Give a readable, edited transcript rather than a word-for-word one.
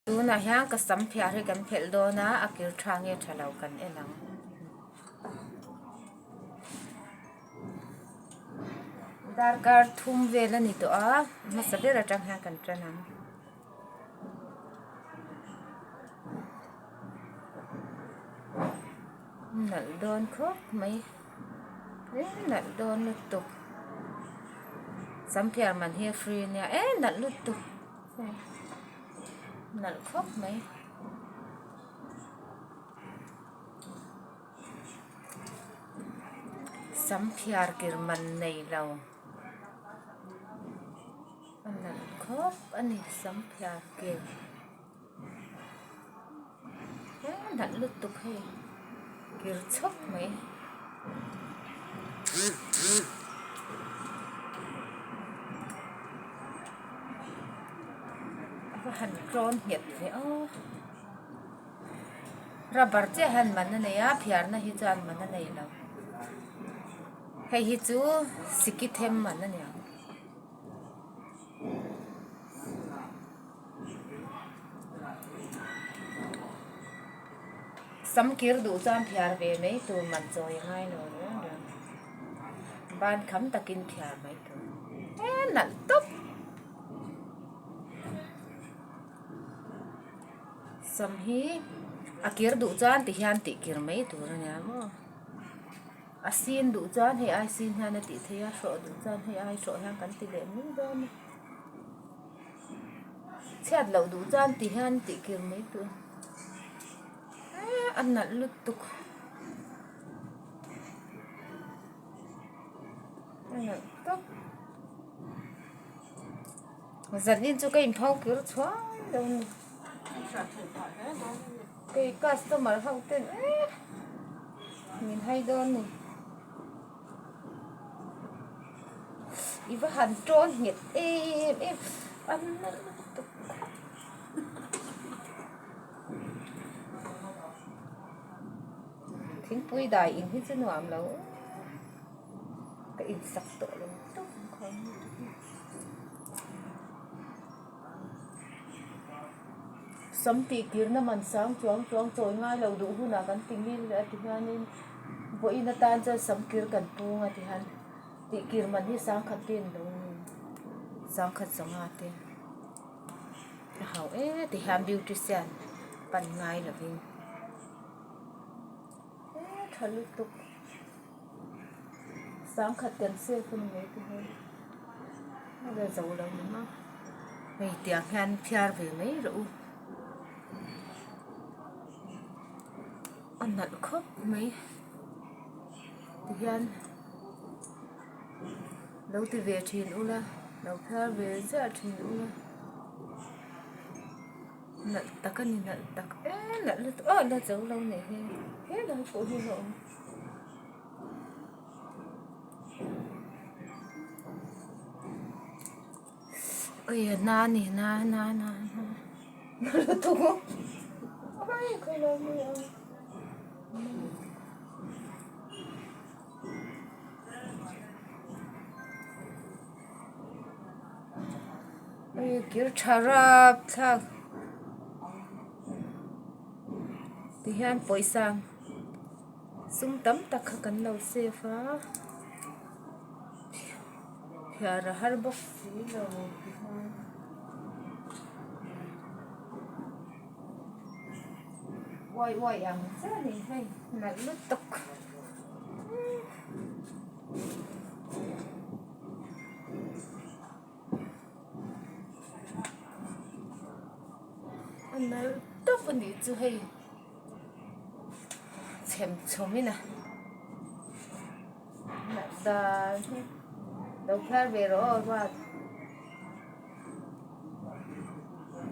Tunah hian ka sam phiar hi kan phelh dawn a, a kir tha nge tha lo kan en ang. Darkar thum vel a ni tawh a, hmasa ber atang hian kan tan ang. Nalh dawn khawp mai, nalh dawn lutuk. Sam phiar man hi a free a nia, e nalh lutuk. Nalh khawp mai. Sam phiar kir man nei lo. A nalh khawp a ni sam phiar kir. He nalh lutuk hei kir chhawk mai. A va han tlawn nghet ve aw. Rubber chiah hian man a nei a phiarna hi chuan man a nei lo. Hei hi chu siki them man a ni ang. Sam kir duh chuan phiar ve mai tur man chawi a ngai lo reng reng. Ban kham takin phiar mai tur. E nalh tawp. Sam hi a kir duh chuan ti hian tih kir mai tur a nia maw. A sin duh chuan hei ai sin hian a tih theih a, hrawh duh chuan hei ai hrawh hian kan ti leh mai dawn a. Chhiat loh duh chuan ti hian tih kir mai tur a nalh lutuk a nalh tawp zanin chu ka inpho kir chhuai lo a ni kei customer ho ten eh min hai dawn a ni. I va han tawn nghet em em a nalh lutuk thingpui dai in hi chu nuam lo ka insak tawh lo tawp ang sam tih tirna man sang chuang chuang chawi ngai lo duh hunah kan ti ngil leh a ti hianin vawiin atan chuan sam kir kan pung a ti hian tih kir man hi sangkhat te an lo ni sangkhat sangha te a hau e ti hian beautician pan ngai lovin e tha lutuk sangkhat kan save a ni mai te hian a la zo lo ni maw hei tiang hian phiar ve mai rawh u a nalh khawp mai tihian lo ti ve thin ula lo phiar ve ziah thin ula nalh tak a ni nalh tak em nalh lutuk aw la zo lo nih hi helai pawh hi a awm. Ui a na a ni na na na na na lutuk ai khawilai nge a ui kir tha rapthlak tihian pawisa. Sum tam tak kha kan lo save a phiar a har bawk si lo tihian uai uai ang chiah a ni hei nalh lutuk. A nalh tawp a nih chu hei. Chhem chhum in a dan hi lo phiar ve rawh aw ruat.